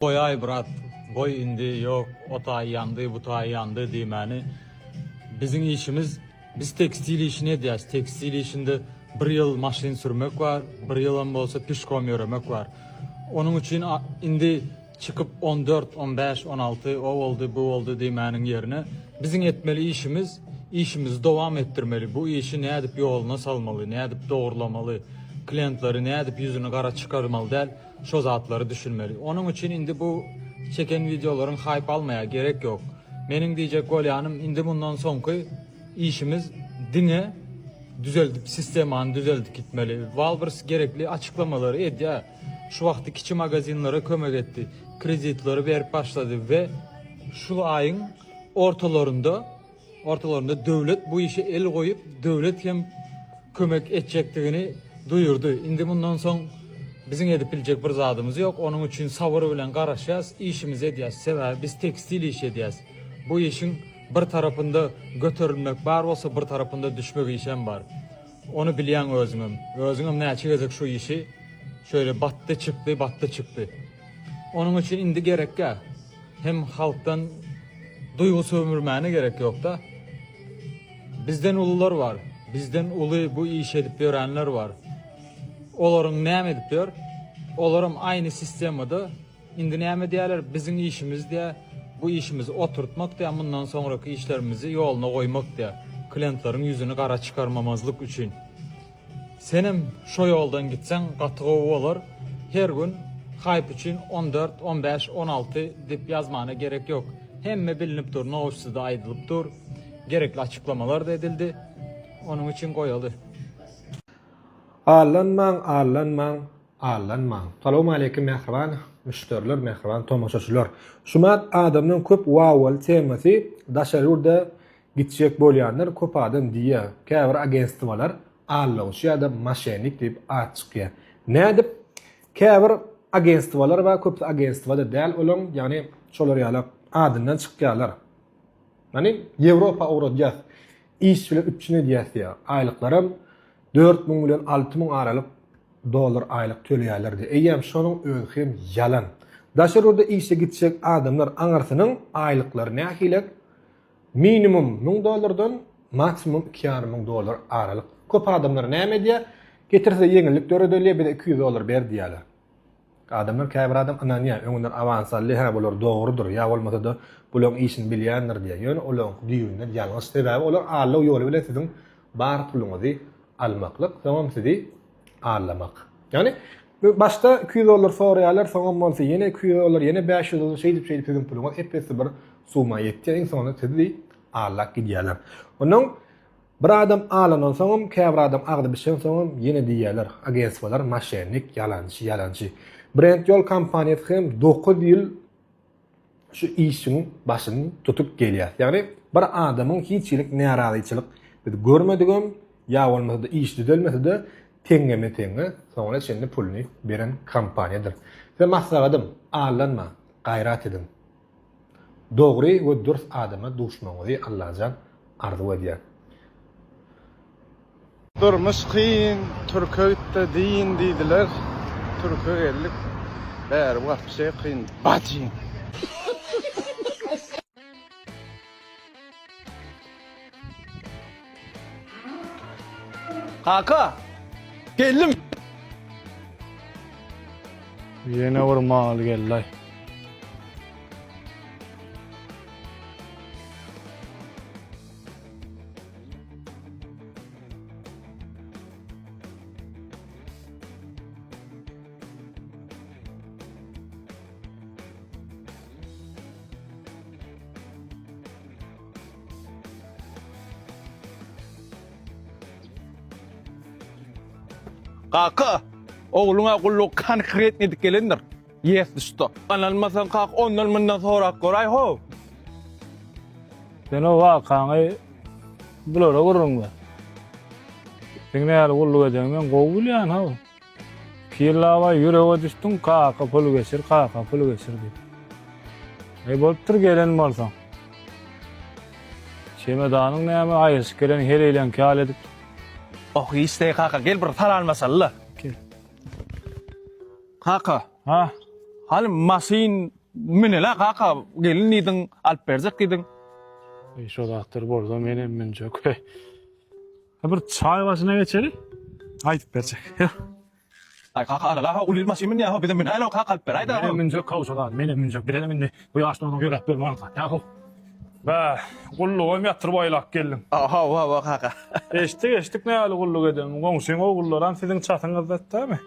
Goýaý brat, goý indi ýok o taý ýandy bu taý ýandy diýmäni. Biziň işimiz biz tekstil işini edýäs. Tekstil işinde bir ýyl maşyn sürmek bar, bir ýylam bolsa pişkom ýöremek bar. Onuň üçin indi çykyp 14, 15, 16 o boldy bu boldy diýmäniň ýerine biziň etmeli işimiz işimizi dowam etdirmeli. Bu işi nädip ýoluna salmaly, nädip dogrulamaly, klientleri nädip ýüzüni gara çykarmaly däl. Şo zatlary düşünmeli. Onuň üçin indi bu çeken wideolaryň haýp almaýa gerek ýok. Meniň diýjek bolýanym indi mundan soňky işimiz diňe düzeldip sistemany düzeldip gitmeli. Walbers gerekli açyklamalary edýä. Şu wagty kiçi magazinlere kömek etdi. Kreditleri berip başlady we şu aýyň ortalarynda Ortalarynda döwlet bu işe el goýup, döwlet hem kömek etjekdigini duýurdy. Indi mundan soň biziň edip biljek bir zadymyz ýok. Onuň üçin sabyr bilen garaşýas, işimizi edýäs. Sebäbi biz tekstil işi edýäs. Bu işiň bir tarapynda göterilmek bar bolsa, bir tarapynda düşmek işem bar. Ony bilýäň özüňem. Özüňem näçe gezek şu işi şöyle batdy çykdy, batdy çykdy. Onuň üçin indi gerekkä. Hem halkdan duýgy sömürmäne gerek ýokda. Bizden ulular bar. Bizden uly bu işi edip ýörenler bar. Olaryň näme edip ýör? Olaram aýny sistemada indi näme diýýärler? Biziň işimiz diýýär, bu işimizi oturtmak diýýär, mundan soňraky işlerimizi ýoluna goýmak diýýär. Klientleriň ýüzüni gara çykarmamazlyk üçin. Senem şo ýoldan gitseň gaty gowy bolar. Her gün haýp üçin 14, 15, 16 dip ýazmana gerek ýok. Hemme bilinip dur, nowşsyda aýdylyp dur. Gerekli açyklamalar-da edildi. Onuň üçin goýaly. Aldanmaň, aldanmaň, aldanmaň. Salowmaleýkim mähriban müşderiler, mähriban tomaşaçylar. Şumat adamdan köp wawwaly temasy daşary ýurda Gitjek bolýanlar köp adam diýýär. Käbir agentstwalar aldawçy ýa-da moşennik diýip at çykýar. Nädip? Käbir agentstwalar bar, köpüsi agentstwa-da däl olaň, ýagny şolar ýaly adyndan çykýarlar. Ýagny Ýewropa ugradýas, iş bilen üpjün edýäs diýýär. Aýlyklaram 4000 bilen 6000 aralyk dollar aýlyk töleýärler diýýär. Eýýäm şonuň özi hem ýalan. Daşary ýurda işe gitjek adamlar aňyrsynyň aýlyklary nähilek? Minimum 1000 dollardan maksimum 2,5 müň dollar aralyk. Köp adamlar näme edýär? Getirse ýeňillik döredelýär, bize 200 dollar ber diýýärler. Adamlar käbir adam ynanýar, öňünden awans aldy, hä bular dogrudyr, ýa bolmasa-da bulaň işini bilýändir diýýär. Ýöne olaňky düýbünden ýalňyş. Sebäbi olar aldaw ýoly bilen siziň bar puluňyzy almaklyk, soňam sizi aldamak. Ýagny başda 200 dollar soraýarlar, soňam bolsa ýene 200 dollar, ýene 500 dollar şeýdip şeýdip siziň puluňyz ep-esli bir summa ýetýär. Iň soňunda sizi aldap gidýärler. Ondan bir adam alandan soňam käbir adam agzy bişen soňam ýene diýýärler, agentstwalar moşennik, ýalançy, ýalançy. Brend ýol kompaniýasy hem 9 ýyl şu işiň başyny tutup gelýär. Ýagny bir adamyň hiç hili närazyçylyk biz görmedigem, ýa bolmasa-da iş düzelmese-de teňňeme-teňňe soňuna çenli puluny beren kompaniýadyr. Size maslahatym, aldanmaň, gaýrat ediň. Dogry we dürs adama duşmagyňyzy Allajan arzuw edýän. Durmuş kyn, türke gitde dyn diýdiler. Türke geldik. Bäri wapşe kyn, bajyň. Kaka! Geldim! Ýene bir mal geldi. Kaka, ogluňa gulluk konkretno edip gelendir. Ýes düşdi. Ynanmasaň kaka ondan mundan sorap göräý how. Sen o wakaňy bulara gürrüň ber. Seň nähili gulluk edeniňi men gowy bilýän how. Pirlawa ýürege düşdüň kaka pul geçir kaka pul geçir diýip. Eý bolupdyr gelen bolsaň. Çemedanyň näme aýryşyp gelen heleýleňki ýaly edip. Oh hiç-de kaka gel bir salamlaşaly-la. Gel. Kaka. Ha? Hany maşyn müneli kaka gelin diýdiň, alyp berjek diýdiň. Eý şo zatlar bolsa menem münjek. Ha bir çaý başyna geçeli. Aýdyp berjek. Aý kaka alala uly maşyn münýär ho bizem münäýeli kaka alyp beräýdä Menem münjek ho şo zat menem münjek bilenem indi bu ýaşda onuň ýöräp görmän zat ýa ho. Bä gullugam ýatyryp aýlap geldiň. Hawa hawa kaka. Eşitdik eşitdik nähili gulluk edenini goňşyň ogullaram siziň çatyňyzda etdämi?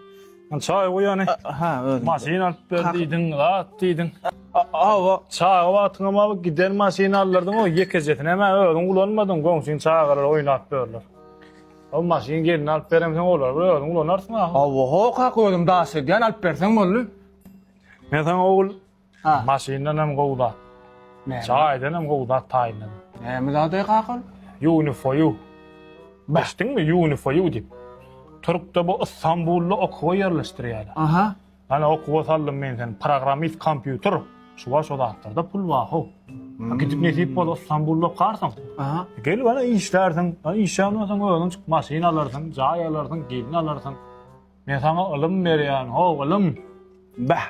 An çaý guýany. Ha özüm. Maşyn alyp ber diýdiň zat diýdiň. Hawa. Çaga wagtyňam abi giden maşyny aldyrdyň o ýekejesini hem özüň ulanmadyň goňşyň çagalary oýnap ýörler. O maşyn gelin alyp beremsoň olary bir özüň ulanarsyň ahyr. Hawa ho kaka özüm daş edýän alyp berseň boldy. Men saňa ogul Ha. maşyndan hem gowy zat. Näme? Çaýdan hem gowy zat taýynladym. Näme zat ey kaka? Unifoyu. Eşitdiňmi Unifoyu diýip. Türkde bu Istanbulda okuwa ýerleşdirýärler. Aha. Ana okuwa saldym men seni. Programmist kompýuter. Şu bar şo zatlarda pul bar how. Hmm. Gidip nesip bolsa Istanbulda okarsyň. Aha. Gel bana işlersiň. Ana işlän bolsaň özüň çyk maşyn alarsyň, jaý alarsyň, gelin alarsyň. Men saňa ylym berýän, how ylym. Bah.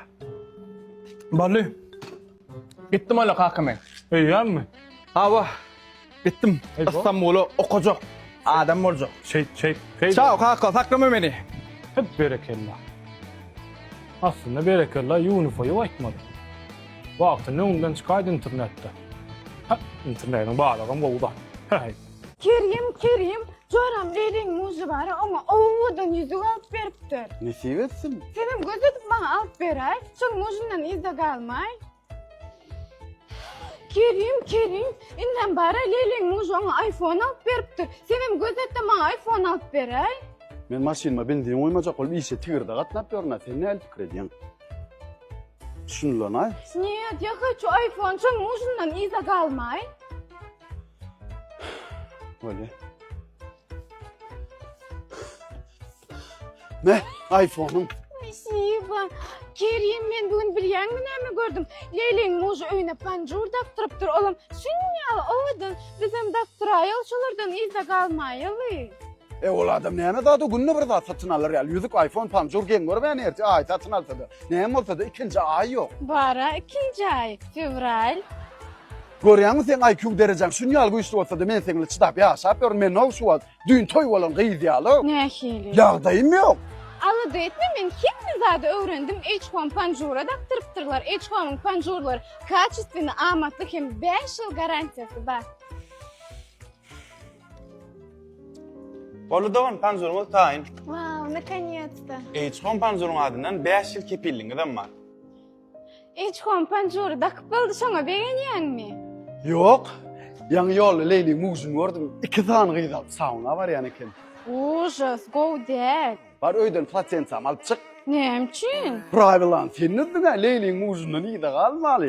Boldy. Gitdim ola kaka men. Öýýänmi? Hawa. Gitdim. Ey, bo. Istanbula okajak. Adam boljak. Şeýt, şeýt. Şeýt. Çao kaka saklama meni. Hep berekella. Aslynda berekella Unifoýy aýtmady. Wagtynda öňünden çykaýdy internetde. Ha, internetiň barlygam gowy zat. Heý. Kerim, Kerim, joram Leliň mužy bar, oňa owadan ýüzük alyp beripdir. Nesip etsin. Senem göz edip maňa alyp beräý, şol mužundan yzda galmaý. Kerim, Kerim, indem bar-a Leliň mužy oňa iPhone alyp beripdir. Senem göz et-de maňa iPhone alyp beräý. Men maşynyma benzin guýmajak bolup işe tigirde gatnap ýörün-ä, sen nähili pikir edýäň? Düşünilen-aý. Нет, я хочу iPhone, şol mužundan yza galmaý. Bolýa. Me, iPhone-um. Spasibo. Kerim, men bugün bilýäňmi näme gördüm? Leýliň mužy öýüne panjur dakdyrypdyr. Olam şunýaly owadan. Bizem dakdyraýaly şolardan yzda galmaýaly. E ol adam näme zat o günde bir zat satyn alar ýaly. Ýüzük, iPhone, panjur geň görmän ertir aý satyn alsa-da. Näme bolsa-da ikinji aý ýok. Bara ikinji aý, fewral. Görýäňmi seň IQ derejäň şunýaly güýçli bolsa-da men seň bilen çydap ýaşap ýörün. Men now şu wagt düýn toý bolan gyz ýaly. Nähili? Ýagdaýym ýok. Alada etme men hemme zady öwrendim H-home panjura dakdyrypdyrlar H-home-yň panjurlary kaçestweni amatly hem 5 ýyl garantiýasy bar. Boldy dogan panjuryňyz taýyn. Wow, nakonec-to. H-home panjuryň adyndan 5 ýyl kepilligiňizem bar. H-home panjury dakyp boldy şoňa begenýäňmi? Ýok. Ýaňy ýolda Leýliň mužuny gördüm. Iki sany gyz alyp sauna barýan eken. Ужас, gowy däl. Bar öýden platensamy alyp çyk. Näme üçin? Prawilany sen düzdüň-ä, Leýliň mužundan yza galmaly.